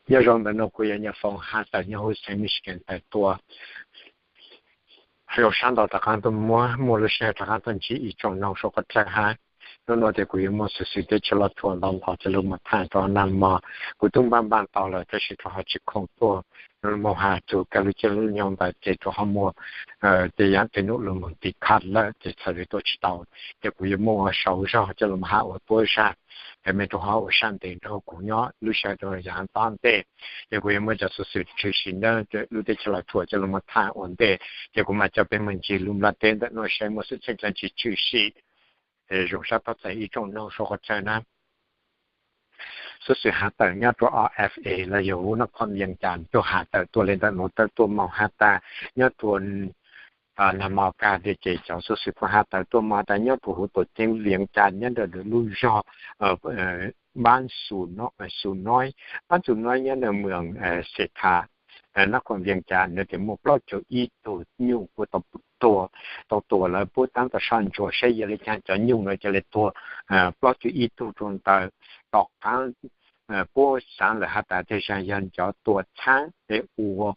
Nyob zoo ntawm no kuv yog Nyaj Foom has tawm nyob huv xeev Michigan tawm tuaj. Zoo sab ntau rov qaab tuaj muab, muaj lub sij hawm rov qaab tuaj ntsib ib tsoom noog suav qhov chaw hab. Hnub no ces kuv yuav muaj xov xwm teb chaws Los Tsuas ntau ntau coj lug moog thaam rua nag mog. Kuv tub npaj npaj tau lawm tab sis rua ho tsi khoom tuaj, moog has txug kag lub caij lub nyoog ntawd ces rua ho muaj tej yaam tej num lug moog tiv khaj lawm ces txhad le tuaj tsi tau. Ces kuv yuav muaj sau zog coj lug moog has ua puab zag, mej rua ho ua sab ntev nrug kuv nyob lub sij hawm rua yav tom ntej. Ces kuv yuav muaj cov xov xwm tshwm sim nyob lub teb chaws Los Tsuas coj lug moog thaam ua ntej ces kuv mam coj peb moog ntsib lub nplaj teb ntawm nuav saib muaj xwm txheej dlaab tsi tshwm sim. Zoo sab tob txais ib tsoom noog suav qhov chaw na. Xov xwm has tawm nyob rua O F A los yog huv Nab Khoom Vees Cas tug has tawm tuaj le ntawm nuav tawm tuaj moog has tas nyob rua nag mog kag ces cov xov xwm kuj has tawm tuaj moog has tas nyob rua huv tuam ceeb Vees Cas nyob ntawm lub zog Npab Xus Noib, Npab Xus Noib nyob ntawm moos Xes Thas, Nab Khoom Vees Cas nuav ces muaj plaub caug ib tug nyuj kuj tau tuag, tau tuag lawm. Puab taab tom soj ntsuam saib yog le caag cov nyuj nuav ca le tuag plaub caug ib tug rua ntawd. Tom qaab puab xaav lawm has tas tej zag yog cov tuam txhaab es ua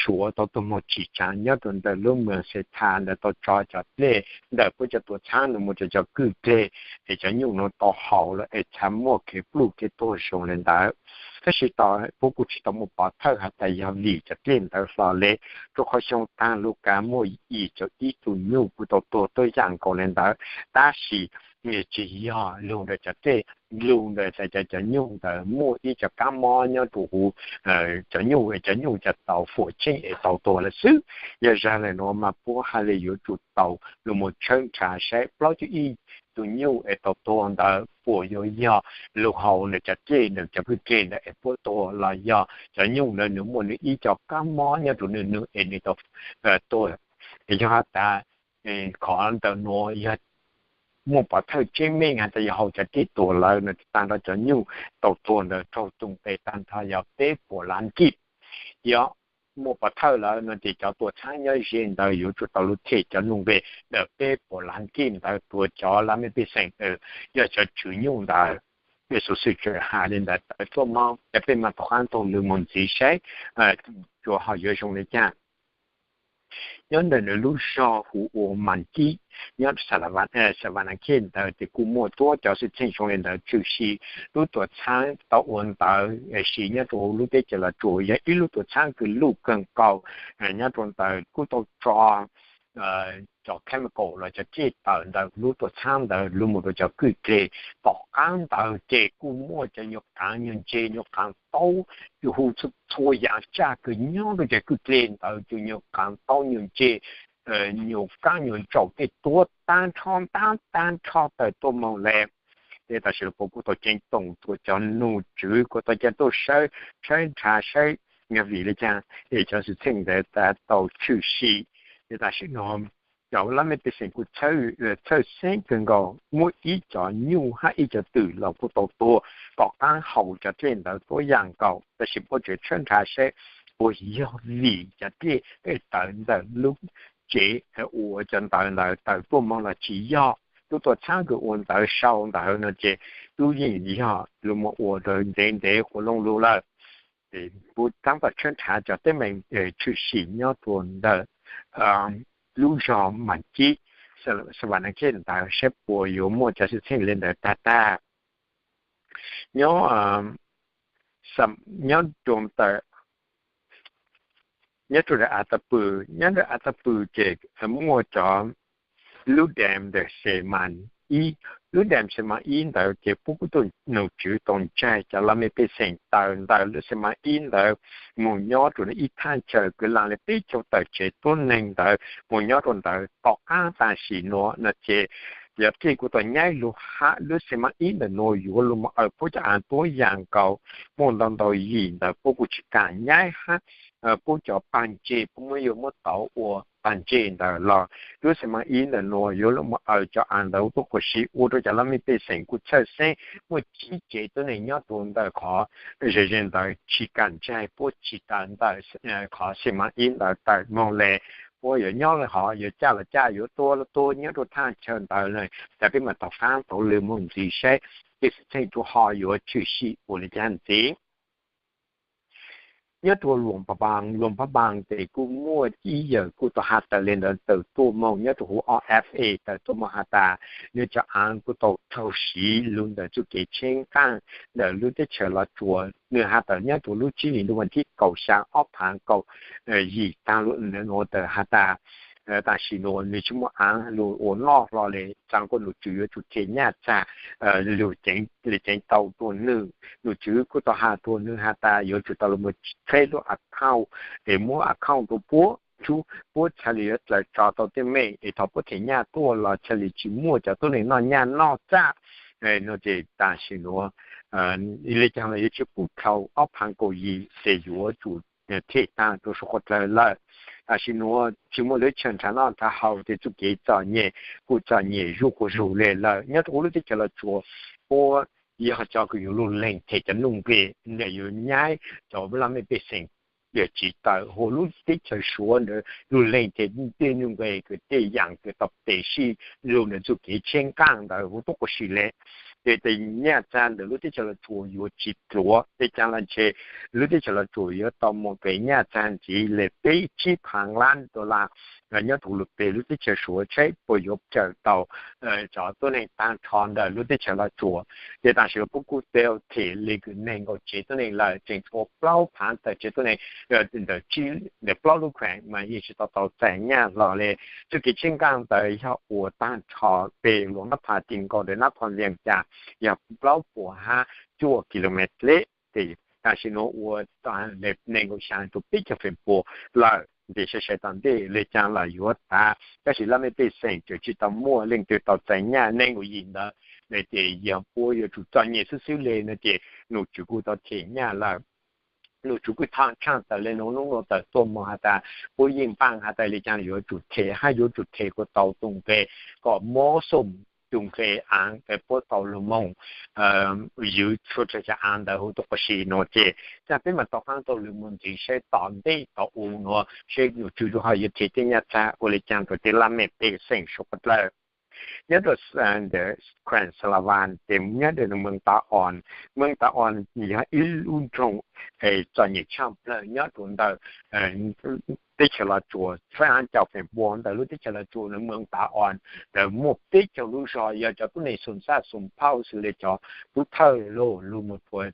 suav tau tuag moog tsim tsaav nyob rua ntawm lub moos Xes Thas ntawd tau tso cov dlej ntawm puab cov tuam txhaab nuav moog rua cov kwj dlej es cov nyuj nuav tau haus lawm es txhad muaj kev pluj kev tuag zoo le ntawd. Tab sis puab kuj tsi tau muaj pov thawj has tas yog vim cov dlej ntawd hlo le, rua qhov xyoo taag lug kag muaj yim caum ib tug nyuj kuj tau tuag tuab yaam nkaus le ntawd, tab sis tsi yog lug ntawm cov dlej, lug ntawm tas cov, cov nyuj ntawd muaj ib cov kab mob nyob rua huv cov nyuj, cov nyuj ca tau fuam tsheej es tau tuag lawm xwb. Yog zag le nuav mas puab has le yuav tsum tau lug moog tshawb nrhav saib plaub caug ib tug nyuj es tau tuag ntawd puas yuav yog lug haus nwg cov dlej, nwg cov kwj dlej ntawd es puab tuag los yog cov nyuj ntawd nwg muaj nwg ib co kab mob nyob rua nwg, nwg es nwg tau tuag. Es yog has tas qhov ntawm nuav yog muaj pov thawj tseeb meej has tas yog haus cov dlej tuag lawm no taag nrho cov nyuj tau tuag ntawd raug toog tes taag nrho yog peb puas lab kij. Yog muaj pov thawj lawm no ces cov tuam txhaab nyob ze ntawd yuav tsum tau lug them cov nuj nqes ntawm peb puas lab kij ntawd rua cov laj mej pej xeem ntawd, yog cov tswv nyuj ntawd. Peb xov xwm tseem has le ntawd tawm tuaj moog, peb mas tom qaab taug lug moog ntxiv saib tsuas ho yuav zoo le caag. Nyob ntawm nwg lub zog hu ua Mas Kib, nyob Sa Vas Nas Khej ntawd ces kuj muaj tuab cov xwm txheej zoo le ntawd tshwm sim. Lub tuam txhaab tau ua ntawd sis nyob rua huv lub teb chaws Los Tsuas yog ib lub tuam txhaab kws luj kawg nkaus. Nyob rua ntawd kuj tau tso cov chemical los cov dlej tawm ntawm lub tuam txhaab ntawd lug moog rua cov kwj dlej. Tom qaab ntawd ces kuj muaj cov nyuag qaav nyuag ntse, nyuag qaav taub, yug hu txhua yaam tsaj kws nyob rua cov kwj dlej ntawd, cov nyuag qaav taub nyuag ntse, nyuag kaab nyuag ntsaum tej tuab taab nrho, taab taab nrho tawm tuaj moog le. Ces tam sim no puab kuj tau ceev toom rua cov num tswv kuj tau ca tuaj sawb, tshawb nrhav saib yog vim le caag es cov xwm txheej ntawd tau tshwm sim. Ces tam sim no cov laj mej pej xeem kuj txhawj xeeb kawg nkaus, muaj ib cov nyuj hab ib cov twm los kuj tau tuag tom qaab haus cov dlej ntawd tuab yaam nkaus. Tab sis puab tseem tshawb nrhav saib puas yog vim cov dlej tawm ntawm lub tsev ua cov ntawd ntawd tawm tuaj moog los tsis yog. Lub tuam txhaab kws ua ntawv sau ntawd no ces tub yeej yog lug moog ua rua ntev ntev quas looj lug lawm. Puab taab tom tshawb nrhav cov teeb meem tshwm sim nyob rua ntawm lub zog Mas Kib, Sa Vas Nas Khej ntawd saib puas yuav muaj cov xwm txheej le ntawd tag tag. Nyob, nyob rua ntawm, nyob rua ntawm As Tas Pw, nyob ntawm As Tas Pw ces muaj cov lub dam ntawm Xes Mas Ib, lub dam Xes Mas Ib ntawd ces puab kuj tuaj num tswv tau ntsaig cov laj mej pej xeem tawm ntawm lub Xes Mas Ib ntawd moog nyob rua ib thaaj chaw kws laag le peb caug tawm tsev tuab neeg ntawd moog nyob rua ntawd. Tom qaab tam sim nuav no ces cov dlej kuj tau nyaib lug hab lub Xes Mas Ib ntawm nuav yuav lug moog awm puab cov aav tuab yaam nkaus, muaj ntau ntau yim ntawd puab kuj tsis kaam nyaib hab puab cov paag ntsej puab muab yuav muab tauv ua paag ntsej ntawd los lub Xes Mas Ib ntawm nuav yuav lug moog awm cov aav ntawd tuab quas si ua rua cov laj mej pej xeem kuj txhawj xeeb. Muaj tsib tsev tuab neeg nyob rua ntawm qhov ze ze ntawd tsis kaam ntsaig puab tsis tawm ntawm qhov Xes Mas Ib ntawd tawm moog le. Puab yuav nyob le hov yuav caj los caj yuav tuab los tuab nyob rua thaaj chaw ntawd le. Cas peb mam tau faab tau lug moog ntxiv saib tej xwm txheej tsuas ho yuav tshwm sim ua le caag ntxiv. Nyob rua Luam Pha Npaas, Luam Pha Npaas tes kuj muaj ib yawg kuj tau has tawm le ntawd tawm tuaj moog nyob rua huv O F A tawm tuaj moog has tas, nwg cov aav kuj tau raug siv lug ntawm txuj kev tsheeb qaab ntawm lub teb chaws Los Tsuas. Nwg has tawm nyob rua lub tsib hlis ntuj vas thib kaum xyaa ob phaav kaum yim taag lug nuav tawm has tas, tam sim nuav nwg tsi muaj aav lug ua noj hlo le, xaav kuas nom tswv yuav tsum them nyaj txag lug ceev tau rua nwg. Nom tswv kuj tau has rua nwg has tas yuav tsum tau lug moog tsheb lub account es muab account rua puab, puab txhaj le yuav txais tso tau tej meej es thaum puab them nyaj tuaj los txhaj le tsi muaj cov tuab neeg noj nyaj noj txag no tes tam sim nuav le caag los yuav tsi pum dhau ob phaav kaum yim tes yuav tsum them taag rua suav qhuav dlawg lawm. Tam sim nuav tsi muaj lub chaw nrhav noj nrhav haus tes txuj kev txom nyem kuj txom nyem zuj quas zug le lawm. Nyob rua huv lub teb chaws Los Tsuas puab yog cov kws yuav lug leeg them cov nuj nqes ntawm yuav nyab cov laj mej pej xeem yog tsi tawm huv lub teb chaws Suav ntawd lug leeg them tej nuj nqes kws tej yaam kws tau tes sij lug ntawm txuj kev tsheeb qaab ntawd huv tuab quas si le. Ces tes nyaj txag ntawm lub teb chaws Los Tsuas yuav tsi dluav, le caag los ntshe lub teb chaws Los Tsuas yuav tau moog pem nyaj txag ntxiv le peb tsib phaav lab dollar nyob rua lug pem lub teb chaws Suav tsheb puas yuav cawm tau cov tuab neeg taag nrho ntawm lub teb chaws Los Tsuas. Ces tam sim nuav puab kuj tau them le kws neeg nkaum tsev tuab neeg lawm, tseem tshuav plaub phaav tawm tsev tuab neeg ntawm plaub lub kheem mas yeej tsi tau tau txais nyaj hlo le. Txuj kev tsheeb qaab ntawd yog ua taag nrho pem Luam Nab Pha ti nkaus ntawm Nab Pha Vias Cas yog plaub puas hab cuaj kilomev le. Tes tam sim nuav ua neeg nkaum xyaa rua peb caug feem pua lawm, tes sai sai tom ntej le caag los yuav tav, tab sis laj mej pej xeem tseem tsi tau muaj leej twg tau txais nyaj. Neeg nkaum yim ntawd le tes yog puab yuav tsum txom nyem xwb xwb le no ces nom tswv kuj tau them nyaj lawm. Nom tswv kuj tham tshaaj tawm le nuav, nub nuav tawm tuaj moog has tas puab yeej npaaj has tas le caag yuav tsum them hab yuav tsum them kuas tau tus nqe kom mob xom tus nqe aav kws puab tau lug moog ywv tshuaj tsawg ca aav ntawd huv tuab quas si nuav ces, caag peb maam tau qaab tau lug moog ntxiv saib tom ntej tom u nuav saib nom tswv lug ho yuav them tej nyaj txag ua le caag rua tej laj mej pej xeem suav qhuav dlawg. Nyob rua ntawm Khuees Xas Las Vas tes nyob rua moos Tav Os, moos Tav Os yog ib lub nroog txom nyem tshaaj plawg nyob rua ntawm teb chaws Los Tsuas, faib hab caum feem pua ntawm lub teb chaws Los Tsuas ntawd moos Tav Os ntawd muaj peb caug lub zog yog cov tuab neeg xoom xaj xoom phauj xws le cov tub thawj lug lug moog rua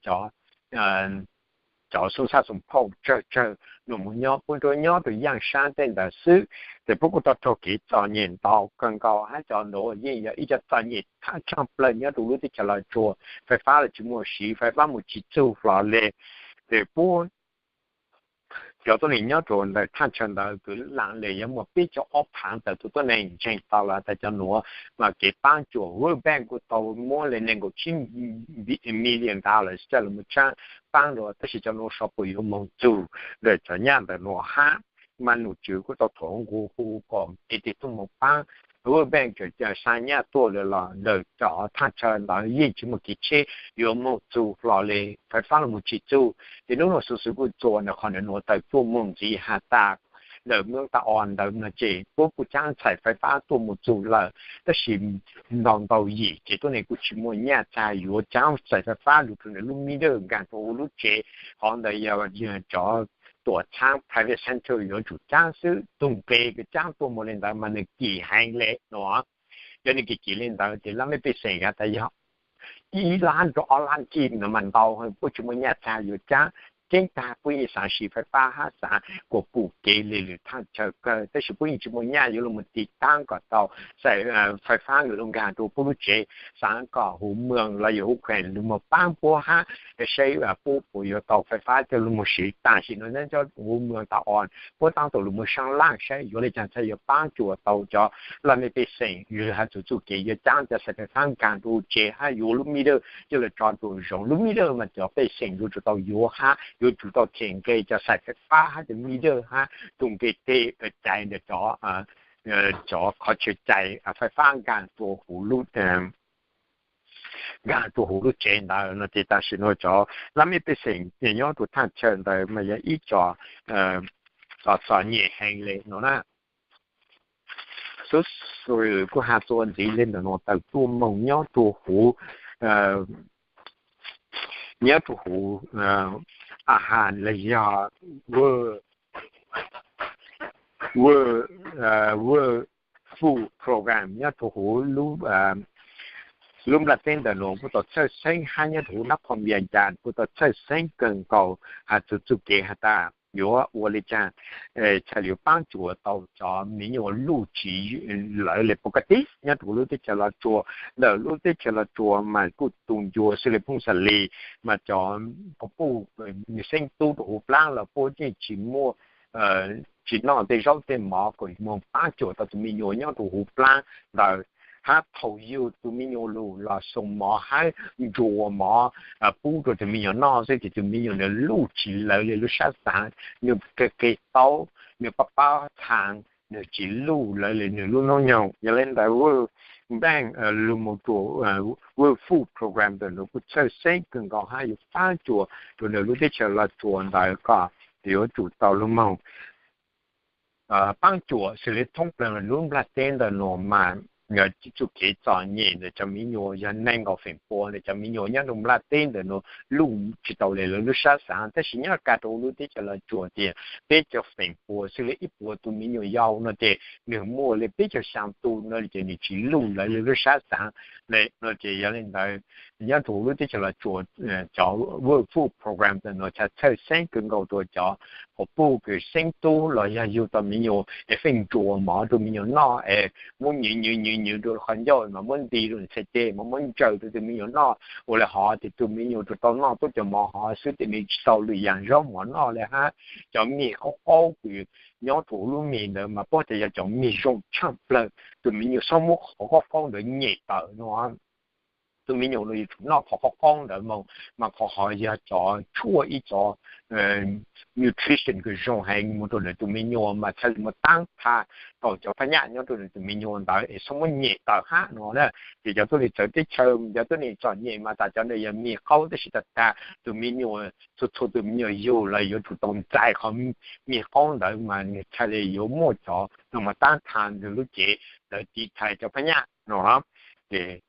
cov xoom xaj xoom phauj tsawg tsawg lug moog nyob, puab nruab nyob rua yaaj sab tej ntawd xwb. Tes puab kuj tau raug kev txom nyem ntau kawg nkaus hab cov ntawd yeej yog ib co txom nyem thaj tshaaj plawg nyob rua lub teb chaws Los Tsuas. Faib fab los tsi muaj siv, faib fab moog tsi txug hlo le. Tes puab cov tuab neeg nyob rua ntawm thaj chaw ntawd kws laam le yog muaj peb caug ob phaav tawm tus tuab neeg ntseeg tau lawm tas cov nuav mas kev paab cuam World Bank kuj tau muab le nees nkaum tsib million dollars coj lug moog tshaab paab dua, tab sis cov nuav sov puas yuav moog txug ntawm cov nyaj ntawm nuav hab. Mas nom tswv kuj tau thuam nqua hu kom tes tug moog paab. World Bank tseem xaa nyaj tuaj le los ntawm cov thaj chaw ntawd yeej tsi muaj kev tsheb yuav moog txug hlo le, faib fab los moog tsi txug. Tes nub nuav xuv xwm kuj txuas ntawm qhov ntawm nuav tawm tuaj moog ntxiv has tas ntawm moos Tav Os ntawd no ces puab kuj caab txhais faib fab tuaj moog txug lawm, tab sis ntau ntau yim ces tuab neeg kuj tsi muaj nyaj txag yuav caab txais faib fab lug rua ntawm lub meter nkaag rua huv lub tsev. Qhov ntawd yog cov tuam txhaab private sector yuav tsum caab xwb, tug nqe kws caab tuaj moog le ntawd mas nwg kim heev le nuav. Yog nwg kim kim le ntawd tes laj mej pej xeem has tas yog ib lab rua ob lab kij no mas ntau, puab tsi muaj nyaj txag yuav caab. Ceeb tag puab yeej xaav siv faib fab hab xaav kuas pum kev le lwm thaj chaw kawg, tab sis puab yeej tsi muaj nyaj yuav lug moog tiv taab kom tau faib fab lug nkaag rua puab lub tsev. Xaav kom huv moos los yog huv kheem lug moog paab puab hab saib puab puas yuav tau faib fab coj lug moog siv. Tam sim nuav nyob huv moos Tav Os puab taab tom lug moog saab laaj saib yuav le caag txhaj yuav paab cuam tau cov laj mej pej xeem lug has txug txuj kev yuav caab cov xais faib fab nkaag rua tsev hab yuav lub meter coj lug tso rua zoov. Lub meter mas cov pej xeem yuav tsum tau yuav hab yuav tsum tau them nqe cov xais faib fab hab cov meter hab tug nqe teg cai ntawm cov qhov chaw cai faib fab nkaag rua huv lub nkaag rua huv lub tsev ntawd no ces tam sim nuav cov laj mej pej xeem nyob rua thaj chaw ntawd mas yog ib co txom nyem heev le nuav na. Xuv xwm kuj has txuas ntxiv le ntawm nuav tawm tuaj moog nyob rua huv nyob rua huv a has los yog World Food Program nyob rau huv lub nplaj teb ntawm nuav kuj tau txhawj xeeb hab nyob rau huv nab qhov npias cas kuj tau txhawj xeeb kawg nkaus has txug txuj kev has tas yuav ua le caag txhaj yuav paab cuam tau cov miv nyuas luj tsis lawv le pov ka tib nyob rau lub teb chaws Los Tsuas. Ntawm lub teb chaws Los Tsuas mas kuj tu ncua xwb le phooj xas lis mas cov quas puj nws xeeb tub rau huv plaab los puab yeej tsis muaj, tsis noj tej zaub tej mov kom moog paab cuam tau tus miv nyuas nyob rau huv plaab ntawd. Hab thaum yug tus miv nyuas lug los xoo mov hab ntsuas mov pub rau tus miv nyuas noj xwb ces tus miv nyuas nws luj tsis lawv le lub sab xaav, nws qig qig taub, nws pab pab thav, nws tsis luj lawv le nws lub noob nyoog. Yog le ntawd World Bank lug moog rua World Food Program ntawm nuav kuj txhawj xeeb kawg nkaus hab yuav paab cuam rua ntawm lub teb chaws Los Tsuas ntawd kom yuav tsum tau lug moog paab cuam xws le thoob plawg lub nplaj teb ntawm nuav mas txuj kev txom nyem ntawm cov miv nyuas yog nees nkaum feem pua ntawm cov miv nyuas nyob rau nplaj teb ntawm nuav luj tsis tau le lawv lub sab xaav. Tab sis nyob kag rau lub teb chaws Los Tsuas tias peb caug feem pua xws le ib puas tus miv nyuas yau no ces nws muaj le peb caug xyaa tus no ces nws tsis luj lawv le lub sab xaav le no ces yog le ntawd nyob rau lub teb chaws Los Tsuas cov World Food Program ntawm nuav txhaj txhawj xeeb kawg nkaus rua cov quas puj kws xeeb tub los yog yug tau miv nyuas es feej ntsuas mov rua miv nyuas noj es muab nyws nyws nyws nyws rua qhov ncauj mas muab nti rua txhais tes mas muab ntsaws rua tus miv nyuas noj ua le hov ces tus miv nyuas tsuas tau noj tuab cov mov hov xwb ces nws tsis tau lwm yaam zaub mov noj le hab. Cov mis qaub qaub kws nyob rua huv lub mis ntawd mas puab tas yog cov mis zoo tshaaj plawg, tus miv nyuas xob muab qhov qaub qaub ntawd nyem tawm no tus miv nyuas yuav tsum noj qhov qaub qaub ntawd moog mas qhov hov yog cov tshuaj ib cov nutrition kws zoo heev moog rua ntawm tus miv nyuas mas txhaj le muaj taab tha tau cov phab nyaj nyob rua ntawm tus miv nyuas ntawd es xob muab nyem tawm hab no na. Ces cov tuab neeg txawv teb chaws cov tuab neeg txom nyem mas tas cov ntawd yog mis qaub tab sis tag tag tus miv nyuas txhua txhua tus miv nyuas yug los yuav tsum tau ntxais qhov mis qaub ntawd mas nws txhaj le yuav muaj cov no mas taab tha ntawm lub cev ntawd tiv thaiv cov phab nyaj no. Ces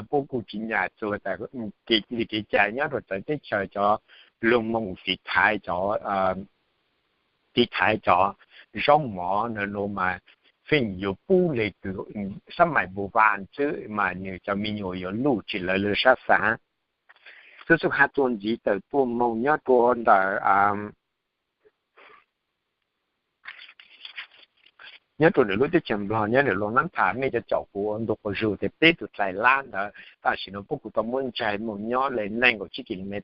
puab kuj tsis nyam txug tas li kev cai nyob rua txawv teb chaws cov lug moog tiv thaiv cov tiv thaiv cov zaub mov ntawm nuav mas feem yuav pub le kws xab mais npug vas xwb mas nws cov miv nyuas yuav luj tsis lawv lub sab xaav. Xub xub has txuas ntxiv tawm tuaj moog nyob rua ntawm nyob rua ntawm lub teb chaws Nplog nyob ntawm Luas Nab Thas mej cov caum kuv ua ntu quas zug tias peb tug dlais lab ntawd tam sim no puab kuj tau muab ntsaig moog nyob le neeg nkaum tsib kilomev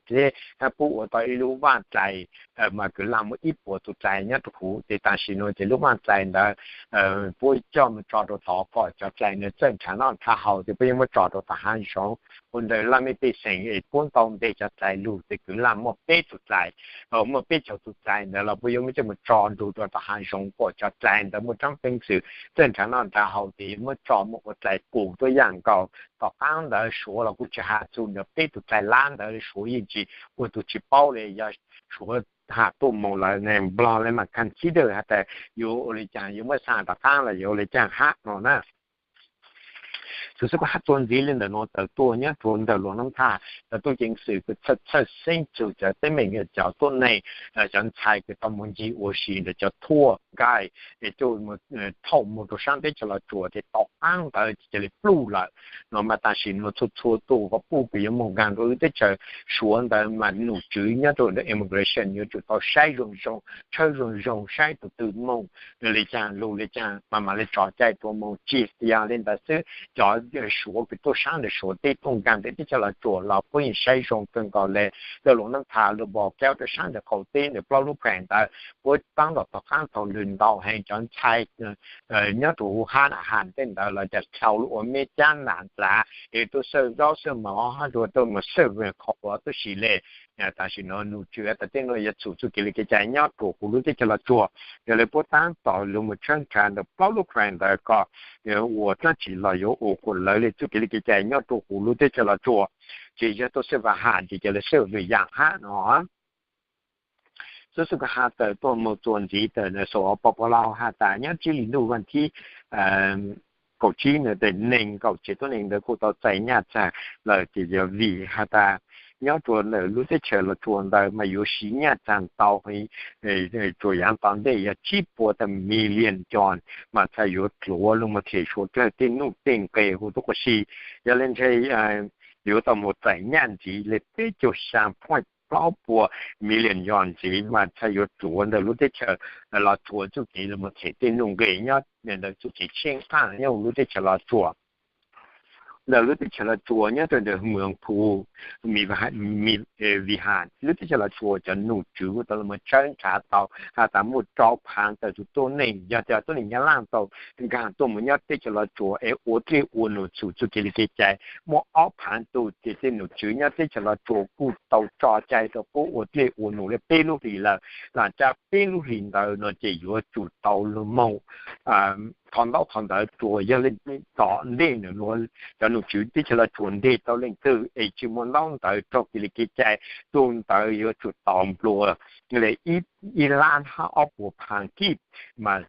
hab puab ua tau ib lub vaaj dlais mas kws laj muaj ib puas tus dlais nyob rua huv ces tam sim no ces lub vaaj dlais ntawd puab coj moog tso rua tod kom cov dlais ntawd txawj nrhav noj nrhav haus ces puab yuav muab tso rua tom hav zoov. Ua ntawd laj mej pej xeem es puab ntau nteg cov dlais lug ces kws laj muaj peb tug dlais, muaj peb caug tus dlais ntawd los puab yuav muab coj moog tso nrug rua tom hav zoov kom cov dlais ntawd muaj tsaab peev xwm txawj nrhav noj nrhav haus ces yuav muab tso moog ua dlais pum tuab yaaj nkaus. Tom qaab ntawd Suav los kuj tsis has txug ntawm peb tug dlais lab ntawd, Suav yeej tsis ua tug tsis paub le, yog Suav has tuaj moog lawm ne Nplog le mas consider has tas yuav ua le caag, yuav muab xa tom qaab los yuav ua le caag hab no na. Xub xub kuv has txuas ntxiv le ntawm nuav tawm tuaj nyob rua ntawm Luas Nab Thas cov tub ceev xwm kws txhawj xeeb txug cov teeb meem cov tuab neeg, cov ntxhais kws tau moog ncig ua si ntawm cov thuaj nkaij es tuaj thauj moog rua saab teb chaws Los Tsuas ces tom qaab ntawd ces cia li pluj lawm no mas tam sim no txhua txhua tus quas puj kws yuav moog nkaag rua lub teb chaws Suav ntawd mas nom tswv nyob rua ntawm immigration yuav tsum tau saib zoo zoo, tshawb zoo zoo saib tus twg moog le caag lug le caag mas mam le tso cai rua moog. Tsis yog le ntawd xwb, cov Suav kws tuaj saab ntawm Suav teb tuaj nkaag ntawm teb chaws Los Tsuas los puab yeej saib zoo kawg nkaus le. Ntawm Luas Nab Thas, Lus Npos, Kaub rua saab ntawm qaum teb ntawm plaub lub phaes ntawd puab taab tom tom qaab thaus lwm ntau heev cov ntxhais nyob rua huv hab na has tej ntawd los cas dhau lug ua meb cab nam dlav es tuaj xawj zaub xawj mov hab rua tuaj moog xawj qhov uas tub si le. Tam sim no nom tswv tas tej nuav yuav txhum txuj kev le kev cai nyob rua huv lub teb chaws Los Tsuas, yog le puab taab tom lug moog tshawb nrhav ntawm plaub lub phaes ntawd kom ua dlaab tsi los yuav ua kuas lawv le txuj kev le kev cai nyob rua huv lub teb chaws Los Tsuas, ces yog tuaj xawj vaj ham ces cia le xawj lwm yaam hab no. Xub xub kuv has tawm tuaj moog txuas ntxiv tawm ntawm Soo Pos Pos Laus has tas nyob tsib hli ntuj vaaj thib kaum tsib ntawd tes neeg nkaum tsev tuab neeg ntawd kuj tau txais nyaj txag lawm ces yog vim has tas nyob rua ntawm lub teb chaws Los Tsuas ntawd mas yuav siv nyaj txag ntau, tsuas yaav tom ntej yog tsib puas tawm million yuan mas txhaj yuav dluav lug moog them suav dlawg tej nuj tej nqes huv tuab qub si. Yog le nthe yuav tau moog txais nyaj ntxiv le peb caug xyaa point plaub puas million yuan ntxiv mas txhaj yuav dluav ntawm lub teb chaws Los Tsuas txuj kev lug moog them tej nuj nqes nyob ntawm txuj kev tsheej qaaj nyob huv lub teb chaws Los Tsuas. Ntawm lub teb chaws Los Tsuas nyob rua ntawm Mws Phu Vij Has, lub teb chaws Los Tsuas cov num tswv kuj tau lug moog tshawb nrhav tau has tas muaj rau phaav tawm tug tuab neeg, yog cov tuab neeg Nyab Laaj tau nkaag tuaj moog nyob teb chaws Los Tsuas es ua dlej ua num txhum txuj kev le kev cai. Muaj ob phaav tug ces tej num tswv nyob teb chaws Los Tsuas kuj tau tso cai rua puab ua dlej ua num le peb lub hlis lawm. Laam tsa peb lub hlis ntawd no ces yuav tsum tau lug moog thov ntaub thov ntawv rua, yog le tom ntej nua cov num tswv teb chaws Los Tsuas nteg tau leej twg es tsi muaj ntaub ntawv raug kev le kev cai, tug ntawd yuav tsum tau nplua le ib lab hab ob puas phaav kib mas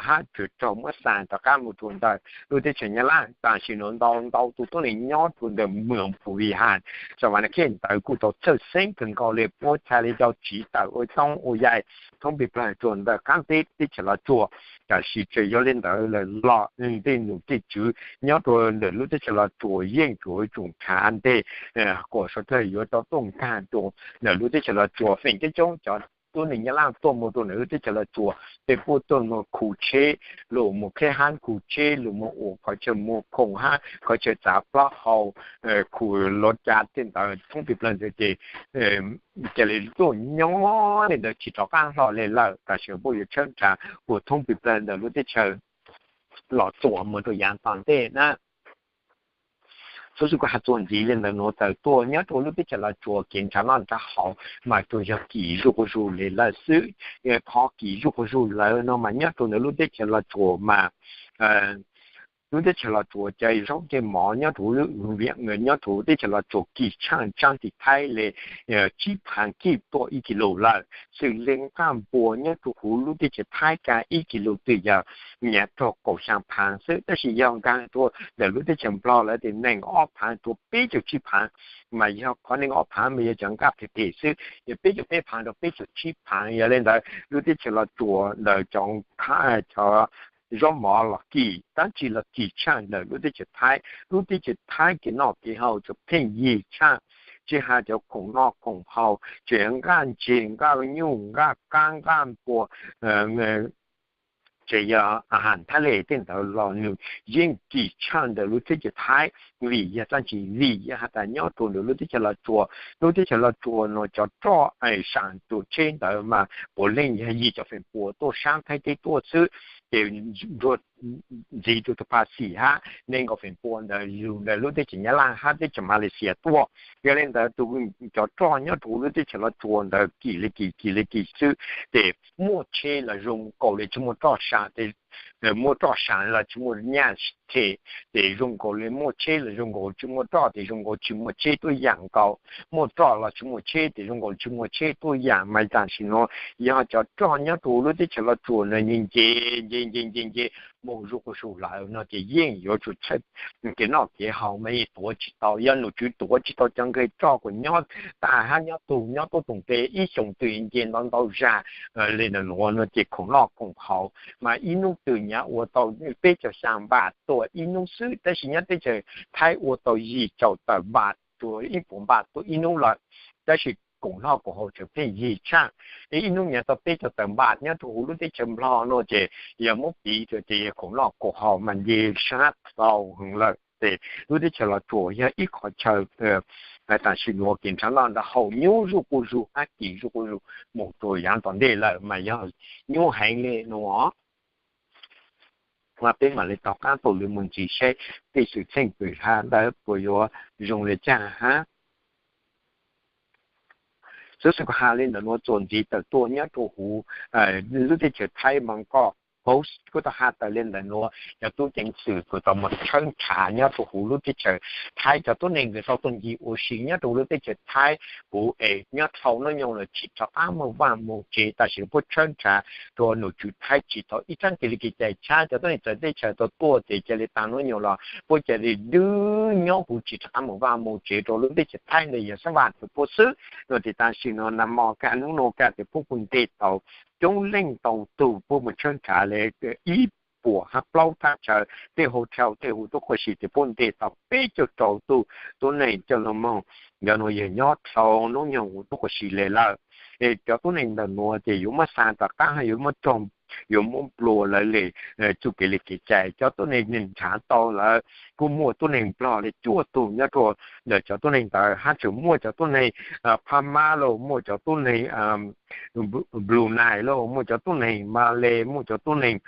hab tsuas raug muab xaa rov qaab moog rua ntawm lub teb chaws Nyab Laaj. Tam sim nuav ntau ntau tug tuab neeg nyob rua ntawm Mws Phu Vij Has, Sa Vas Nas Khej ntawd kuj tau txhawj xeeb kawg nkaus le puab txhaj le cov tsiv tawm ua toob ua yaig thoob plig plag rua ntawm qaab teb teb chaws Los Tsuas. Tam sim tseem yog le ntawd lawm los tej num tej tswv nyob rua ntawm lub teb chaws Los Tsuas yeej tsuas tsum nrhav nteg kuas suav dlawg yuav tau tuaj nkaag rua ntawm lub teb chaws Los Tsuas. Feem coob coob cov tuab neeg Nyab Laaj tuaj moog rua ntawm lub teb chaws Los Tsuas tej puab tuaj moog khu tsheb, lug moog kheb hab khu tsheb, lug moog ua qhov chaw muag khoom hab qhov chaw txav plaub hau, khu lov ca tej ntawd thoob plig plag ntawd ces ca le tuaj nyob le ntawd tsi rov qaab hlo le lawm. Tam sim puab yuav tshawb nrhav ua thoob plig plag ntawm lub teb chaws Los Tsuas moog rua yaav tom ntej na. Xuv xwm kuv has txuas ntxiv le ntawd nuav tawm tuaj nyob rua lub teb chaws Los Tsuas kev nrhav noj nrhav haus mas tsuas yog kim zuj quas zug le lawm xwb. Qhov kim zuj quas zug lawm no mas nyob rua ntawm lub teb chaws Los Tsuas mas lub teb chaws Los Tsuas cov zaub cov mov nyob rua lub, nyob rua teb chaws Los Tsuas kim tshaaj tsaab tim Thaib le tsib phaav kib tuaj ib kis lus lawm. Xws le nqaj npua nyob rua huv lub teb chaws Thaib kaaj ib kis lus twg yog nyav raug kaum xyaa phaav xwb, tab sis yog nkaag rua ntawm lub teb chaws Nplog lawv tes neeg ob phaav rua peb caug tsib phaav. Mas yog qhov neeg ob phaav mas yog cov nqaj phem phem xwb, yog peb caug peb phaav rua peb caug tsib phaav. Yog le ntawd lub teb chaws Los Tsuas ntawd cov zaub mov los kim, dlaab tsi los kim tshaaj ntawm lub teb chaws Thaib. Lub teb chaws Thaib kev noj kev haus tsuas pheej yig tshaaj, tsi has cov khoom noj khoom haus, tseem nqaj ntseg, nqaj nyuj, nqaj qaab, nqaj npua, tseem yog a has Thaib le tej ntawd los nws yeej kim tshaaj ntawm lub teb chaws Thaib. Vim yog dlaab tsi? Vim yog has tas nyob rua ntawm lub teb chaws Los Tsuas, lub teb chaws Los Tsuas nuav cov roj saam rua tsheb ntawd mas puav leej yog yig cov feem pua tuaj saab Thaib teb tuaj xwb, ces ntxiv rua tug phaj xim hab nees nkaum feem pua ntawd lug ntawm lub teb chaws Nyab Laj hab teb chaws Malaysia tuaj. Yog le ntawd tug, cov roj nyob rua huv lub teb chaws Los Tsuas ntawd kim le kim kim le kim xwb, ces muaj tsheb los zoo nkaus le tsi muaj roj saam, muaj roj saam los tsi muaj nyaj them, ces zoo nkaus le muaj tsheb los zoo nkaus tsi muaj roj, ces zoo nkaus tsi muaj tsheb tuaj yaam nkaus, muaj roj los tsi muaj tsheb, ces zoo nkaus tsi muaj tsheb tuaj yaam. Mas tam sim nuav yog cov roj nyob rua huv lub teb chaws Los Tsuas nuav nce nce nce nce nce moog zuj quas zug lawm no ces yeej yuav tsum txhawj kev noj kev haus mas yeej tuav tsi tau. Yog num tswv tuav tsi tau cov nqeg roj kuas nyob taag hab nyob tug nyob tuab toom tes ib xyoos twg nce ntau ntau zag le ntawm nuav no ces khoom noj khoom haus mas ib nub twg nyav ua tau peb caug xyaa npaj tuaj ib nub xwb, tab sis nyob teb chaws Thaib ua tau yim caum tawm npaj rua ib puas npaj tuaj ib nub lawm. Tab sis khoom noj khoom haus tseem pheej yig tshaaj, ib nub nyav tau peb caug tawm npaj. Nyob rua huv lub teb chaws Nplog no ces yog muab piv rua ces yog khoom noj khoom haus mas nce sab tau heev lawm. Ces lub teb chaws Los Tsuas yog ib qhov chaw tam sim nuav kev nrhav noj nrhav haus nyuaj zuj quas zug hab kim zuj quas zug moog rua yaav tom ntej lawm mas yog nyuaj heev le nuav. Mas peb mam le taug qaab taug lw moog ntxiv saib tej xwm txheej pwm hab ntawd puas yuav zoo le caag hab. Xuv xwm kuv has le ntawm nuav txuas ntxiv tawm tuaj nyob rua huv lub teb chaws Thaib Moos Koj, Post kuj tau has tawm li ntawm nuav, cov tub ceev xwm kuj tau mus tshawb nrhav nyob rua huv lub teb chaws Thaib, cov tuab neeg nkawd tau tuaj ncig ua si nyob rua lub teb chaws Thaib huv es nyob dhau hnub nyoog los tsis rov qab moog vaaj moog tsev, tam sim no puab tshawb nrhav rua nom tswv Thaib tsis tau ib tsaab kev li kev cai tshab. Cov tuab neeg txawv teb chaws tau tuaj tes ca le taag hnub nyoog los puab ca le dwb nyob huv tsis rov qab moog vaaj moog tsev rua lub teb chaws Thaib ntawd yog xab vaam rua puab xwb. Nuav tes tam sim no nag mo kag hnub no kag tes puab kuj nteg tau coob leej ntau tug puab mus tshawb nrhav le ib puas hab plaub thaj chaw, tej hotel tej huv tub quas si tes puab nteg tau peb caug rau tug tuab neeg coj lug moog. Cov nuav yog nyob dhau hnub nyoog huv tub quas si le lawm. Es cov tuab neeg ntawm nuav ces yuav muab xa rov qab hab yuav muab raug, yuav muab nplua lawv le txuj kev li kev cai. Cov tuab neeg nrhav tau lawm kuj muaj tuab neeg Nplog le cuaj tug nyob rua ntawm cov tuab neeg ntawd, hab tseem muaj cov tuab neeg Phab Mab lauj, muaj cov tuab neeg Brunei lauj, muaj cov tuab neeg Malay, muaj cov tuab neeg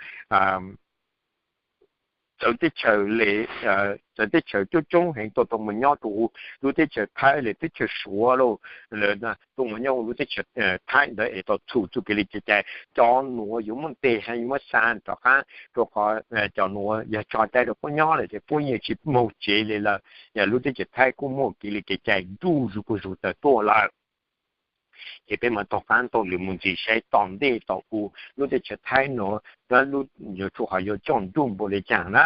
txawv teb chaws le, txawv teb chaws coob coob heev tuaj tau mus nyob rua huv lub teb chaws Thaib le teb chaws Suav lauj, lawv tuaj mus nyob huv lub teb chaws Thaib ntawd es tau txhum txuj kev li kev cai. Cov nuav yuav muab nteg hab yuav muab xa rov qab rua qhov cov nuav yog tso cai rua puab nyob lawm ces puab yeej tsis moog tsev le lawm. Yog lub teb chaws Thaib kuj muaj kev li kev cai nruj zuj zuag tawm tuaj lawm. Ces peb mam tau qaab tau lwm mus ntxiv saib tom ntej tom huv lub teb chaws Thaib nuav yuav tsum ho yuav coj nruj npaum le caag na.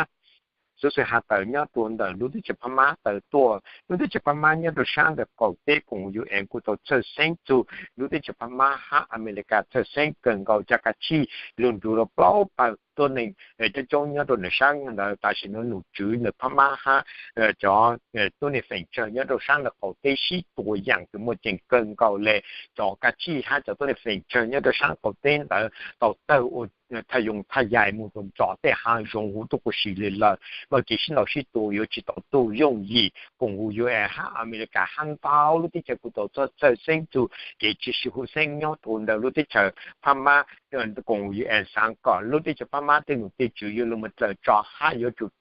Xuv xwm has tawm nyob rua ntawm lub teb chaws Phab Mab tawm tuaj, lub teb chaws Phab Mab nyob rua sab ntawm qaum teb koom U N kuj tau txhawj xeeb txug lub teb chaws Phab Mab hab Amelikas txhawj xeeb kawg nkaus, cov kav tsij lug nrug rua plaub pawg tuab neeg coob coob nyob rua ntawm sab ntawd. Tam sim no nom tswv ntawm Phab Mab hab cov tuab neeg feem tsawg nyob rau sab ntawm qaum teb sib tua yaam kws muaj ceem kawg nkaus le. Cov kav tsij hab cov tuab neeg feem tsawg nyob rau sab qaum teb ntawd tau tawg ua thaj yoo thaj yaim mus rua nrov tej haav zoov huv tub quas si le lawm. Mas kev sib ntaus sib tua yuav tsis tau tug yooj yim. Koom U N hab Amelikas hab ntau lub teb chaws kuj tau txhawj xeeb txug kev tsis sib hum xeeb nyob rua ntawm lub teb chaws Phab Mab. Koom U N xaav kom lub teb chaws Phab Mab tej nom tej tswv yuav lug mus dlawm tso hab yuav tsum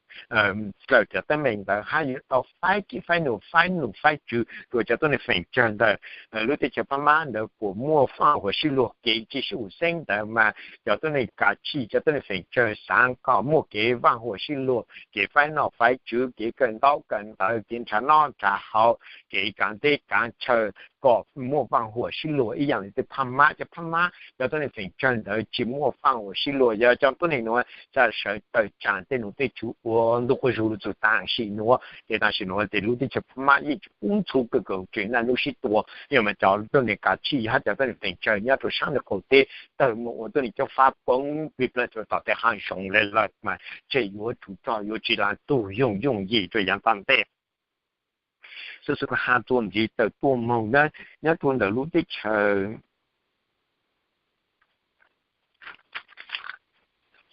dlawm cov teeb meem ntawd hab yuav tau faib kib faib num faib nom faib tswv rua cov tuab neeg feem tsawg ntawm lub teb chaws Phab Mab ntawd kuas muaj vaaj huam sib luag kev tsis sib hum xeeb ntawd mas cov tuab neeg kav tsij cov tuab neeg feem tsawg xaav kom muaj kev vaaj huam sib luag, kev faib noj faib tswv, kev kawm ntaub kawm ntawv, kev nrhav noj nrhav haus, kev kaav teb kaav chaw kom muaj vaaj huam sib luag ib yaam le tej Phab Mab. Cov Phab Mab cov tuab neeg feem tsawg ntawd tsis muaj vaaj huam sib luag, yog cov tuab neeg nuav txawm sawv tawm tsaam tej nom tej tswv ua ntu quas zug lug txug tam sim nuav ces tam sim nuav ces lub teb chaws Phab Mab yeej tsis pub ntxhov kawg kawg tseem naj nub sib tua. Yog mas cov tuab neeg kav tsij hab cov tuab neeg feem tsawg nyob rau sab ntawm qaum teb tawg mus ua tuab neeg cob fab poob plig plawg rua tom tej haav zoov le lawm mas tseg yuav tsum rog yuav tsis lug tug yooj yooj yim rua yaav tom ntej. Xuv xwm kuv has txuas ntxiv tawm tuaj moog na, nyob rua ntawm lub teb chaws,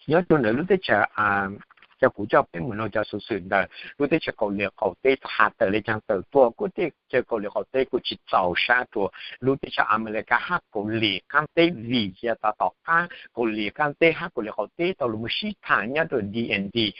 nyob rua ntawm lub teb chaws, cov kuv coj peb mus noog cov xuv xwm ntawm lub teb chaws Kaus Lim qaum teb has tawm le caag tawm tuaj, kuj teb chaws Kaus Lim qaum teb kuj tsis txaus sab rua lub teb chaws Amelikas hab Kaus Lim qaab teb vim yog tom tom qab Kaus Lim qaab teb hab Kaus Lim qaum teb tau lug mus sib thaam nyob rua D N D,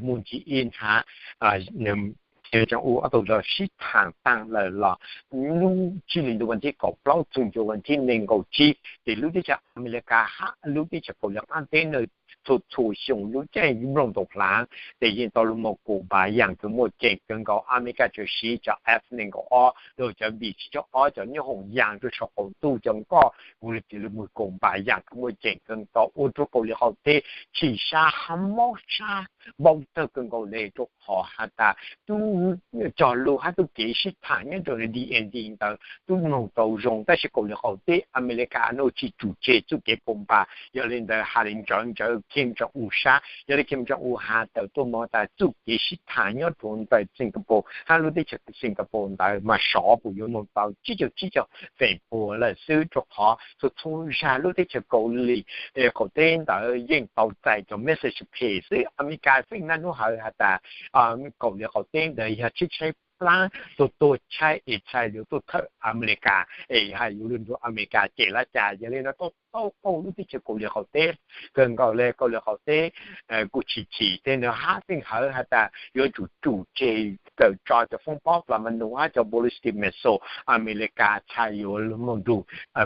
mus ntsis ib hnav Kim Jong-un ob tug los sib thaam taag lawm los lub tsib hli ntuj vas thib kaum plaub txug rua vas thib neeg nkaum tsib ces lub teb chaws Amelikas hab lub teb chaws Kaus Lim qaab teb na txhua txhua xyoo lub caij nplooj ntoos hlaav tes yeej tau lug moog koom npaas yaam kws muaj ceem kawg nkaus. Amelikas tseem siv cov F nees nkaum ob los cov B tsib caug ob cov nyoob hoom yaam rua saum qaum ntuj cov nkoj ua le tes lug moog koom npaas yaam kws muaj ceem kawg nkaus ua rua Kaus Lim qaum teb chim sab hab mob sab npau tawg kawg nkaus le rua qhov has tas tub cog lug hab tub kev sib thaam nyob rua D N D ntawd tub mloog tau zoo tab sis Kaus Lim qaum teb Amelikas nuav tsis tsum tseg txuj kev koom npaas. Yog le ntawd has le ntsawv ntsawv Kim Jong-un sab, yog le Kim Jong-un has tawm tuaj moog tas txuj kev sib thaam nyob rua ntawm Singapore hab lub teb chaws Singapore ntawd mas sov puas yuav moog tau tsib caug tsib caug feem pua lawm xwb rua qhov txhua txhua zag lub teb chaws Kaus Lim qaum teb ntawd yeej tau txais cov message phem xwb. Amelikas feej naj nub hawv has tas Kaus Lim qaum teb ntawd yog tshaib tshaib plaab tuaj tuag tshaib es txhaj yuav tuaj thawj Amelikas es hais yuav lug nrug Amelikas cem lab cas. Yog le nuav tau tau qaug lub teb chaws Kauslim Qaum Teb kawg nkaus le. Kauslim Qaum Teb kuj chim chim tej nuav hab tej hawv has tas yuav tsum tsum tseg kawm tso cov foob pob plas ma nus hab cov ballistic missile Amelikas txhaj yuav lug moog nrug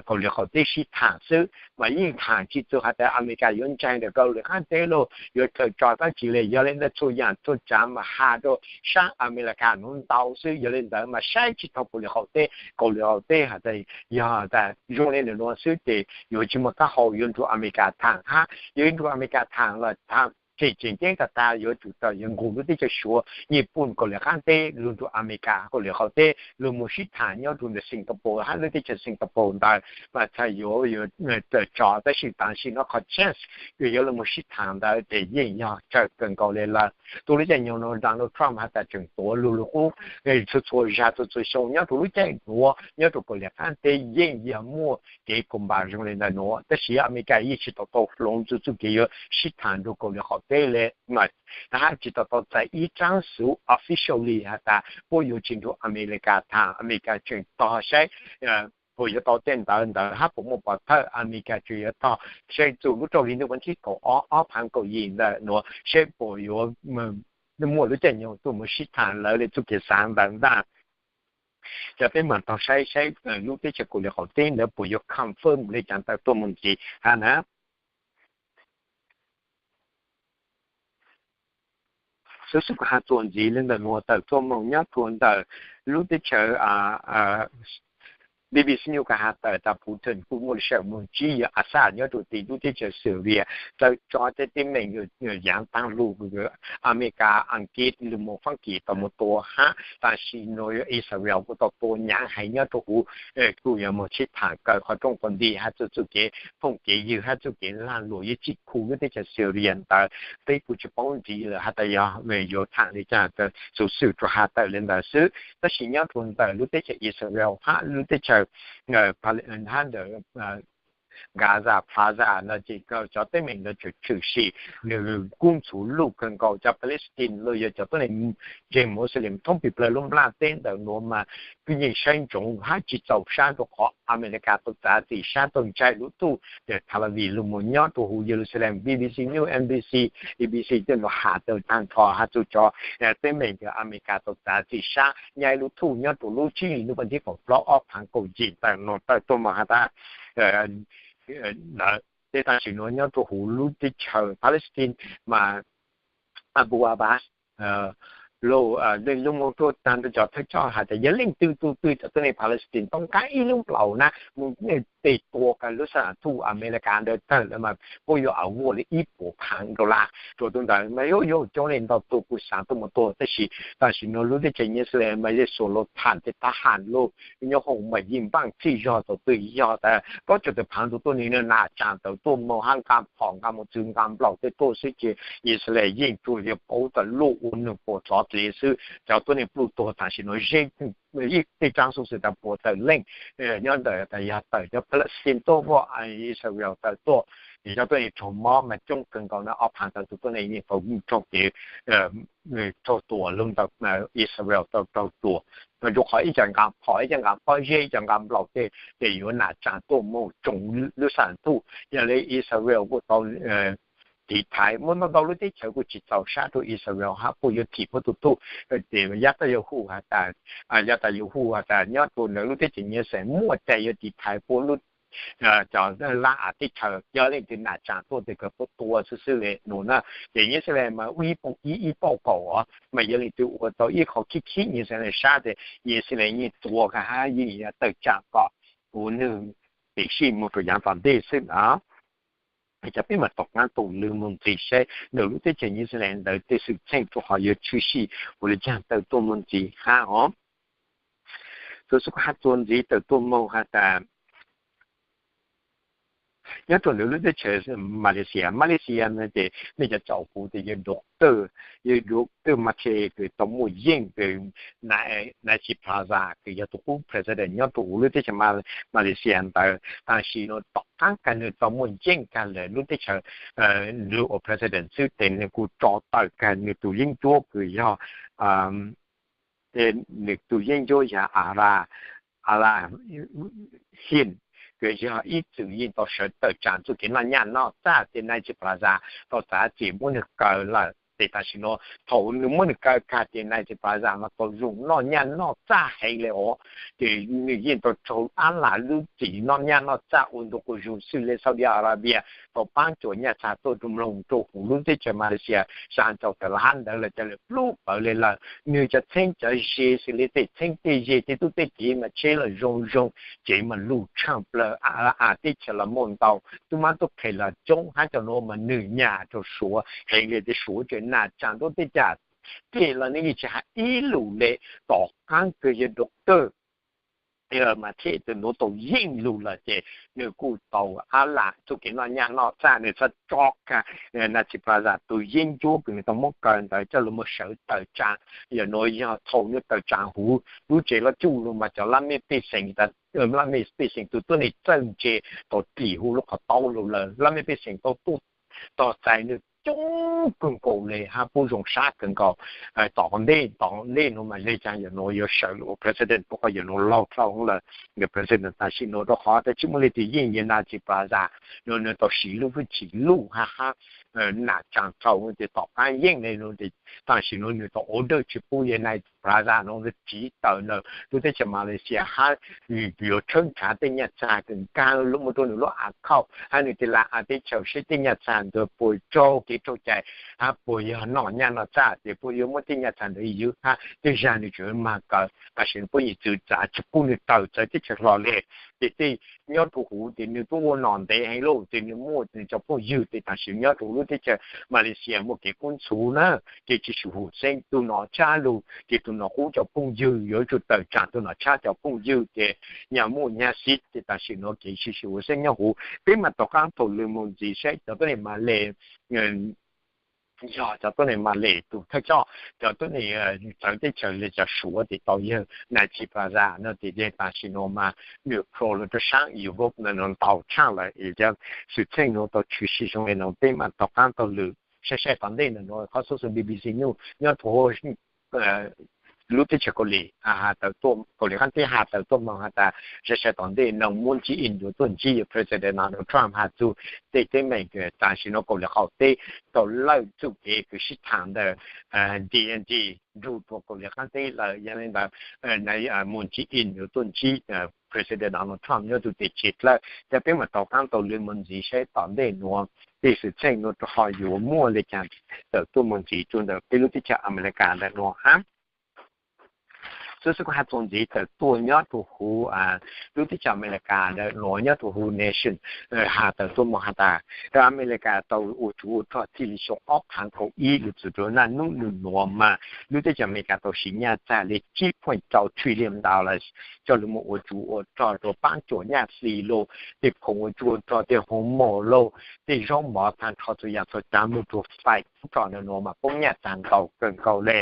Kauslim Qaum Teb sib thaam xwb, mas yeej thaam tsi txug has tas Amelikas yuav ntseeg ntawm Kauslim Qaab Teb lug yuav kawm tso dlaab tsi le. Yog le ntawd txhua yaam txhua tsaav mas has rua saab Amelikas nuav ntau xwb. Yog le ntawd mas saib tsi tau Kauslim Qaum Teb. Kauslim Qaum Teb has tas yog tas zoo le nuav xwb ces yuav tsi muaj taab hau yuav nrug Amelikas thaam hab yuav nrug Amelikas thaam los thaam tseem tseem ceeb tag tag yuav tsum tau yuav nqug lub teb chaws Suav, Nyij Pooj, Kauslim Qaab Teb lug nrug Amelikas Kauslim Qaum Teb lug moog sib thaam nyob rua ntawm Singapore hab lub teb chaws Singapore ntawd mas txhaj yuav yuav tawm tso. Tab sis taam sim nuav qhov chance kws yuav lug moog sib thaam ntawd ces yeej yog tsawg kawg nkaus le lawm. Tug lub caij nyoog nuav Donald Trump has tas tseem tuav lug lug qub txhua txhua zag txhua txhua xyoo nyob rua lub caij nuav nyob rua Kauslim Qaab Teb yeej yog muaj kev koom npaas zoo le ntawm nuav. Tab sis Amelikas yeej tsi tau tau hloov txug txuj kev yuav sib thaam nrug Kauslim Qaum Teb le. Hab tsi tau tau txais ib tsab xuv officially has tas puab yuav tsi nrug Amelikas thaam. Amelikas tseem tog saib puas yuav tau tej ntawv ntawd hab puas muaj pov thawj. Amelikas tseem yuav tog saib txug lub rau hli ntuj vas thib kaum ob, ob phaav kaum yim ntawm nuav saib puas yuav muaj lub caij nyoog tuaj moog sib thaam lawv le txuj kev xaav ntawd ntag. Cov peb maam tog saib saib lub teb chaws Kauslim Qaum Teb ntawd puas yuav confirm le cov ntawd tuaj moog ntxiv hab na. Xwb xwb kuv has txuas ntxiv le ntawm nuav tawm tuaj moog nyob rua ntawm lub teb chaws B B C News kuv has tawm tas Putin kuj muaj sawm moog ntsib yawg Assad nyob rua tim lub teb chaws Syria, txawm tso tej teeb meem yaav taag lug, Amelikas, Askiv lug moog Faab Kis tau moog tua hab tam sim nuav Israel kuj tau tua nyaav heev nyob rua huv, kuj yuav moog sib thaam kawm qhov rooj qhov nti hab txuj txuj kev phooj kev ywg hab txuj kev laag luam yuav tsim khu lub teb chaws Syria ntawd. Peb kuj tsi paub ntxiv lawm has tas yog yuav thaam le caag, xuv xwm rua has tawm le ntawd xwb. Tab sis nyob rua ntawm lub teb chaws Israel hab lub teb chaws hab ntawm Gaza Plaza no ces cov teeb meem ntawd tseem tshwm sim, nwg kub ntxhuv luj kawg nkaus. Cov Palestine los yog cov tuab neeg ntseeg Muslim thoob peg plawg lub nplaj teb ntawm nuav mas kuj yeej saib ntsoov hab tsi txaus sab rua qhov Amelikas tau txav txim sab tau ntshai lub tuj ntawm Tel Aviv lug moog nyob rua huv Yelusalem. B B C News, N B C, A B C tej nuav has tawm taag nrho has txug cov teeb meem ntawm Amelikas tau txav txim sab nyaib lub tuj nyob rua lub tsib hli ntuj vas thib kaum plaub ob phaav kaum yim ntawm nuav tawm tuaj moog has tas lawm. Tej tam sim nuav nyob rua huv lub teb chaws Palestine mas Abu Abbas lug lug moog rua taag rua cov thawj coj has tas yog leej twg tug twg cov tuab neeg Palestine tau nqaa ib lub nplaum na moog tej tua kag lub xab nam thuj Amelikas ntawd tawg lawm mas puab yuav award le ib puas phaav dollar rua tug ntawd mas yuav yuav coob leej ntau tug kuj xaav tuaj moog tua. Tab sis tam sim nuav lub teb chaws Nyij Xas Les mas yeej xuas lug tham tej thab ham lug nyob hoom mas yeej npaaj txhij zog tau twg yog tas plaub caug tawm phaav tug tuab neeg nam tsaam tawm tuaj moog hab nqaa phom nqaa mos txwv nqaa nplaum tej tuaj xwb ces Nyij Xas Les yeej tsuas yog paub tas luj ua nwg puas tsov dlev xwb. Cov tuab neeg pluj tuag tam sim nuav zeb tej tsaav xuv xwm tas puas tawm leej nyob ntawm tas yog tawm cov Palestine tuaj, Israel tawm tuaj, cov tuab neeg raug mob mas coob kawg nkaus na ob phaav tawm tug tuab neeg yeej tau raug kev raug tua lug ntawm Israel tau raug tua. Rua qhov ib co nqaa phom ib co nqaa pob zeb ib co nqaa nplaum tej ces yuav nam tsaam tuaj moog tsoom lub xab nam thuj. Yog le Israel kuj tau tiv thaiv muaj ntau ntau lub teb chaws kuj tsi txaus sab rua Israel hab puab yuav thim puab tug thuj. Ces Netanyahu has tas, Netanyahu has tas nyob rua ntawm lub teb chaws Nyij Xas Les muaj cai yuav tiv thaiv puab lub cov lab av teb chaws, yog leej twg nam tsaam tuaj tes kawg puab tua xwb xwb le nuav na. Ces Nyij Xas Les mas ib, ib pauj kaum os mas yog leej twg ua tau ib qho khib khib Nyij Xas Les sab tes Nyij Xas Les yeej tua kag hab yeej tawm tsaam kom puab nwg tim sij moog rua yaav tom ntej xwb na. Cov peb maam tom qaab tau lug moog ntxiv saib ntawm lub teb chaws Nyij Xas Les ntawd tej xwm txheej rua qhov yuav tshwm sim ua le caag tawm tuaj moog ntxiv hab os. Txug xwb kuv has txuas ntxiv tawm tuaj moog has tas nyob rua ntawm lub teb chaws Malaysia, Malaysia no ces mej cov caum kuv tes yog doctor, yog doctor Mahathir kws tau muaj yeej kws Najib Razak kws yog tug qub president nyob rua huv lub teb chaws Malaysia ntawd. Tam sim nuav tom qaab kag nwg tau muaj yeej kag lawm lub teb chaws, nwg ua president xwb tes nwg kuj tso tawm kag nwg tug yeeb ncuab kws yog nws tus yeeb ncuab yog Ala, Ala Hin, kws yog ib txwm yeej tau sawv tawm tsaam txuj kev noj nyaj noj txaj tej Nancy Pelosi tau txav txim muab nwg kaw lawm. Ces tam sim nuav thaum nws muab nws kaw kag ces Nancy Pelosi mas tau zoo noj nyaj noj txaj heev le os. Ces nws yeej tau raug Ala lub txim noj nyaj noj txaj ua ntu quas zug xwb le Saudi Arabia tau paab cuam nyaj txag tuaj rua mloog rua huv lub teb chaws Malaysia, sa ntsaum tawm lab ntawd lawm ca le plub pawv le lawm. Nwg cov txheeb cov ze xws le tej txheeb tej ze tej tub tej kiv mas tsheb los zoo zoo, tsev mas luj tshaaj plawg, a teb chaws los muaj ntau, tub mab tub qhe los coob hab cov nuav mas nwg nyam rua Suav heev le. Tej Suav tseem nam tsaam ntua tej cas, tej los nwg yeej tsis has ib lus le. Tom qaab kws yog doctor mas thiaj tau nuav tau yeej lug lawm ces nwg kuj tau Ala txuj kev noj nyaj noj txaj, nwg txhaj tso kag Nancy Pelosi tus yeeb ncuab kws nwg tau muab kaw ntawd coj lug moog sawv tawm tsaam. Yog nuav yog thaum nwg tawm tsaam huv lub tsev lub cuj lug mas cov lab mej pej xeem, lab mej pej xeem tug tuab neeg txawj ntse tau dim huv lub qhov taub lug lawm. Lab mej pej xeem tau tuaj tog txais nwg coob kawg nkaus le hab puab zoo sab kawg nkaus. Tom ntej tom ntej nuav mas le caag yog nuav yuav sawv lug ua president puab qhov yog nuav laug dlhau lawm, yog president tam sim nuav rua qhov tas tsis muaj leej twg yeej yog Nancy Pelosi. Nuav nwg tau siv lub hwj chim luj hab hab nam tsaam dlhau ces tom qaab yeej le nuav ces tam sim nuav nwg tau order tsis pub yog Nancy Pelosi nuav tsiv tawm ntawm lub teb chaws Malaysia hab yuav tshawb nrhav tej nyaj txag kws nkaag lug moog rua nwg lub account hab nwg tej laj teb chaws seb tej nyaj txag ntawd puas raug kev raug cai hab puas yog noj nyaj noj txaj ces puab yuav muab tej nyaj txag ntawd ywj hab tej zag nwg tseem mag kawm. Tam sim nuav puab yeej txwv txav tsis pub nwg tawm txawv teb chaws hlo le. Ces tej nyob rua huv ces nwg tub ua nom ntev heev lauj, ces nwg muaj nwg cov phooj ywg ces tam sim nyob rua lub teb chaws Malaysia muaj kev kub ntxhuv na, ces tsis xyuam huv xeeb tug nom tshab lug ces tug nom qub cov phooj ywg yuav tsum tawm tsaam tug nom tshab cov phooj ywg ces nyag muaj nyag xib ces tam sim nuav kev tsis xyuam huv xeeb nyob huv. Peb mas tom qaab thaus lug moog ntxiv saib cov tuab neeg Malay yog cov tuab neeg Malay tug thawj coj, cov tuab neeg txawv teb chaws le cov Suav ces tau yawg Najib Razak no ces yawg tam sim nuav mas nwg pro lug rua saab Europe ntawm nuav ntau tshaj lawm. Xwm txheej nuav tau tshwm sim zoo le nuav peb mam rov qaab taug lwm saib saib tom ntej ntawm nuav qhov xuv xwm B B C News nyob rua lub teb chaws Kaus Lim has tawm tuaj, Kaus Lim qaab teb has tawm tuaj moog has tas saib saib tom ntej no Moon Jae-in yuav tuaj ntsib yawg President Donald Trump has txug tej teeb meem tam sim nuav Kaus Lim qaum teb tau lawj txuj kev kws sib thaam ntawm D and D nrug rua Kaus Lim qaab teb lawm. Yog le ntawd Moon Jae-in yuav tuaj ntsib President Donald Trump nyob rua teg tsev dlawb. Ces peb mam rov qaab taug lwm moog ntxiv saib tom ntej nuav tej xwm txheej nuav rua ho yuav muaj le caag tawm tuaj moog ntxiv rua ntawm peb lub teb chaws Amelikas ntawm nuav hab. Xwb xwb kuv has txuas ntxiv tawm tuaj nyob rua huv lub teb chaws Amelikas ntawm nuav nyob rua huv Nation has tawm tuaj moog has tas Amelikas tau ua tsov ua rog txij li xyoo ob phaav kaum ib lug txug rua naj nub nub nuav mas lub teb chaws Amelikas tau siv nyaj txag le tsib point rau trillion dollars coj lug moog ua tsov ua rog rua paab cuam nyaj xis lug, tej khoom ua tsov ua rog, tej hoo mom lug, tej zaub mov tag nrho txhua yaam txhua tsaav moog rua fais ub rog ntawm nuav mas poob nyaj txag ntau kawg nkaus le.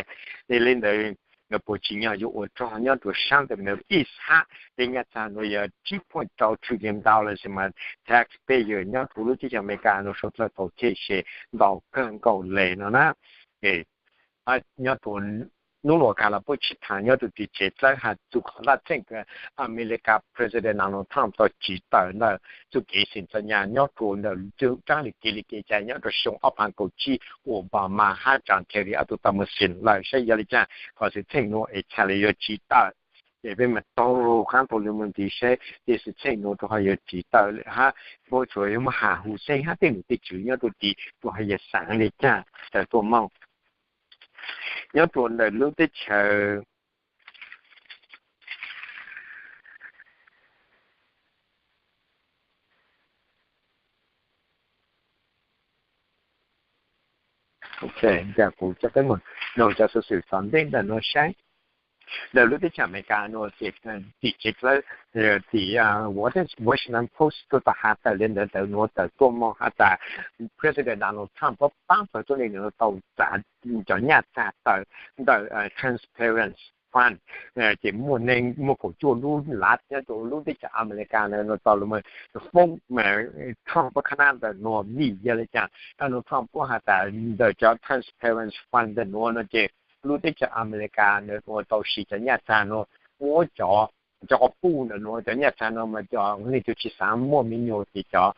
Yog le ntawd puas tsim nyog yuav ua rog nyob rua saab ntawm Middle East hab tej nyaj txag nuav yog tsib point rau trillion dollars mas taxpayer nyob rua lub teb chaws Amelikas nuav suav dlawg tau ceg se ntau kawg nkaus le no na. Nyob rua nub nuav kag los puab sib thaam nyob rua teg tsev dlawb has txug qhov dlaab txeej kws Amelikas President Donald Trump tau tsiv tawm ntawm txuj kev xeem txom nyem nyob rua ntawm tsaab le kev li kev cai nyob rua xyoo ob phaav kaum tsib Obama hab tsaam Kerry ob tug tau moog xeem lawm saib yog le caag qhov xwm txheej nuav es txhaj le yuav tsiv tawm. Ces peb mam taug qaab taug lwm moog ntxiv saib tej xwm txheej nuav rua ho yuav tsiv tawm hab puab tsuas yuav muaj has huv xeeb hab tej nom tej tswv nyob rua tid rua ho yuav xaav le caag tawm tuaj moog nyob rua ntawm lub teb chaws Kuv coj peb moog noog cov xuv xwm tom ntej ntawm nuav saib. Ntawm lub teb chaws Amelikas nuav ces tim tsev dlawb tim Washington Post kuj tau has tawm le ntawd ntawm nuav tawm tuaj moog has tas President Donald Trump puab paab pawg tuab neeg nuav tau txav cov nyaj txag tawm ntawm Transparency Fund. Ces muaj neeg muaj kaum cuaj lub lav nyob rua lub teb chaws Amelikas nuav tau lug moog foob Trump puab qhab nab ntawm nuav vim yog le caag Donald Trump puab has tas ntawm cov Transparency Fund ntawm nuav no ces lub teb chaws Amelikas ntawd uas tau siv cov nyaj txag no muab cov, cov quas puj ntawm nuav cov nyaj txag no mas cov neeg twg tsis xav muaj me nyuam ces cov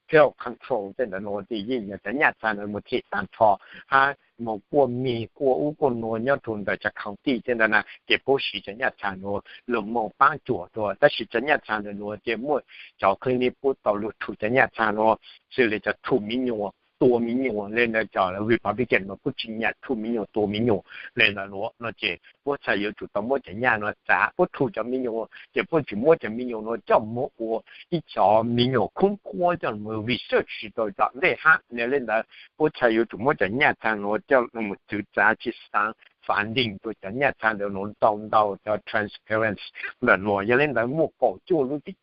birth control tej ntawd no ces yeej yog cov nyaj txag ntawd mus them tag nrho, hab mus kuaj mis kuaj ub kuaj nuav nyob rua ntawm cov county tej ntawd na ces puab siv cov nyaj txag nuav los moog paab cuam dua. Tab sis cov nyaj txag ntawm nuav ces muaj cov clinic puab tau lug rhu cov nyaj txag nuav, xws le cov rhu me nyuam tua me nyuam le ntawd cov Republican mas puab tsis nyam rhu me nyuam tua me nyuam le ntawd nuav no ces puab txhad yuav tsum tau muab cov nyaj nuav txav. Puab rhu cov me nyuam ces puab tsis muab cov me nyuam nuav coj moog ua ib cov me nyuam khoob khuab coj moog research tau tom ntej hab le ntawd puab txhad yuav tsum muab cov nyaj txag nuav coj moog txwv txav tsi xaav funding rua cov nyaj txag ntawd nuav ntau ntau cov transparent ntawm nuav. Yog le ntawd muaj kaum cuaj lub teb,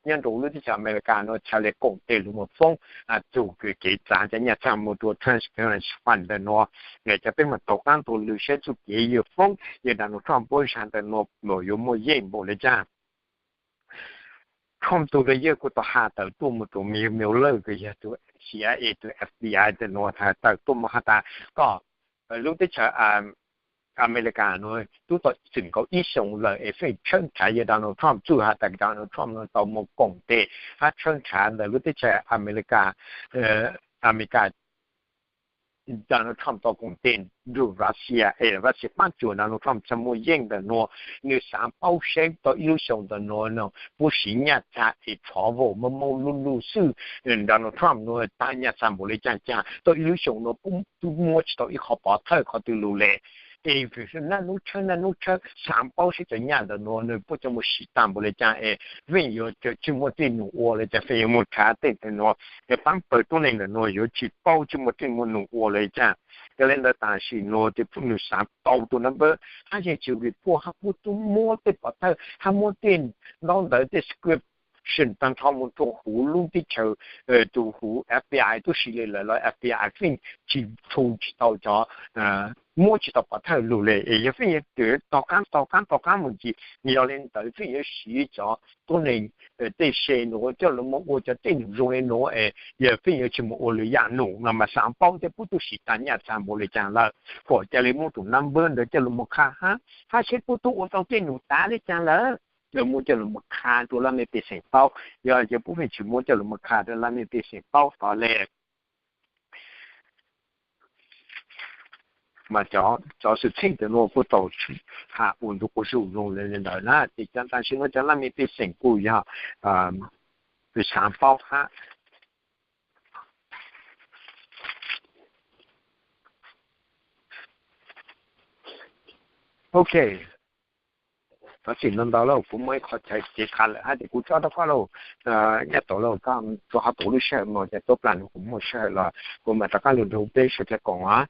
nyob rua lub teb chaws Amelikas nuav txhad le koom tes lug moog foob txug kev txav cov nyaj txag moog rua transparent fund ntawm nuav. Cov peb moog tau qaab tau lw saib txuj kev yawg foob yawg Donald Trump puab zag ntawm nuav yuav muaj yeej npaum le caag. Trump tug lawyer kuj tau has tawm tuaj moog rua Mueller kws yog tug CIA tug FBI ntawm nuav has tawm tuaj moog has tas kom lub teb chaws Amelikas nuav tub tau txwm nkaus ib xyoos lawm es feej tshawb nrhav yawg Donald Trump. Txuj has tas Donald Trump nuav tau moog koom tes hab tshawb nrhav ntawm lub teb chaws Amelikas, Amelikas Donald Trump tau koom tes nrug Russia es Russia paab cuam Donald Trump txhad muaj yeej ntawm nuav. Nwg xaav paub saib tau ib lub xyoos ntawm nuav no puab siv nyaj txag es travel moog moog lug lug xwb. Donald Trump nuav tag nyaj txag npaum le caag caag tau ib lub xyoos nuav puab tub muab tsis tau ib qho pov thawj qhov twg lug le. Es naj nub tshawb naj nub tshawb xaav paub saib cov nyaj ntawm nuav nwg puab coj moog siv tag npaum le caag es feej yuav tsis muaj dlej num ua le caag, feej yuav moog tshaav tej ntawm nuav. Paab pawg tuab neeg ntawm nuav yuav tsis paub tsis muaj dlej muaj num ua le caag. Yog le ntawd tam sim nuav ces puab nwg xaav tau tus number hab yeej tsis report hab puab tub muab tej pov thawj hab muab tej ntaub ntawv tej script send tag nrho moog rua huv lub teb chaws, tus huv FBI tub si le lawm los FBI feej tsis thu tsis tau cov, muab tsis tau pov thawj lug le es yog feej yuav tog qaab tog qaab tog qaab moog ntxiv. Yog le ntawd feej yuav siv cov tuab neeg tej se nuav coj lug moog ua cov dlej num zoo le nuav es yog feej yuav tsis moog ua lwm yaam num no mas xaav paub tej puab tub siv tag nyaj txag npaum le caag lawm, kom ca le muab tus number ntawd coj lug moog qha hab, hab saib puab tub ua tau dlej num tav le caag lawm, coj muab coj lug moog qha rua laj mej pej xeem paub. Yog ces puab feej tsis muab coj lug moog qha rua laj mej pej xeem paub tod le. Mas cov xwm txheej ntawm nuav kuj tau has ua ntu quas zug zoo le ntawd na, ces cov tam sim nuav cov laj mej pej xeem kuj yog xaav paub hab. Ok, thov txim ntau ntau lauj, kuv muaj ib qho chaw cev qha lawm hab ces kuv tso rau koj lauj. Nyob tau lauj, koj rua qhov tau lub sij hawm no ces tuab plag no kuv muaj sij hawm los kuv mam rov qab lug nrug peb sawv dlawg koom os.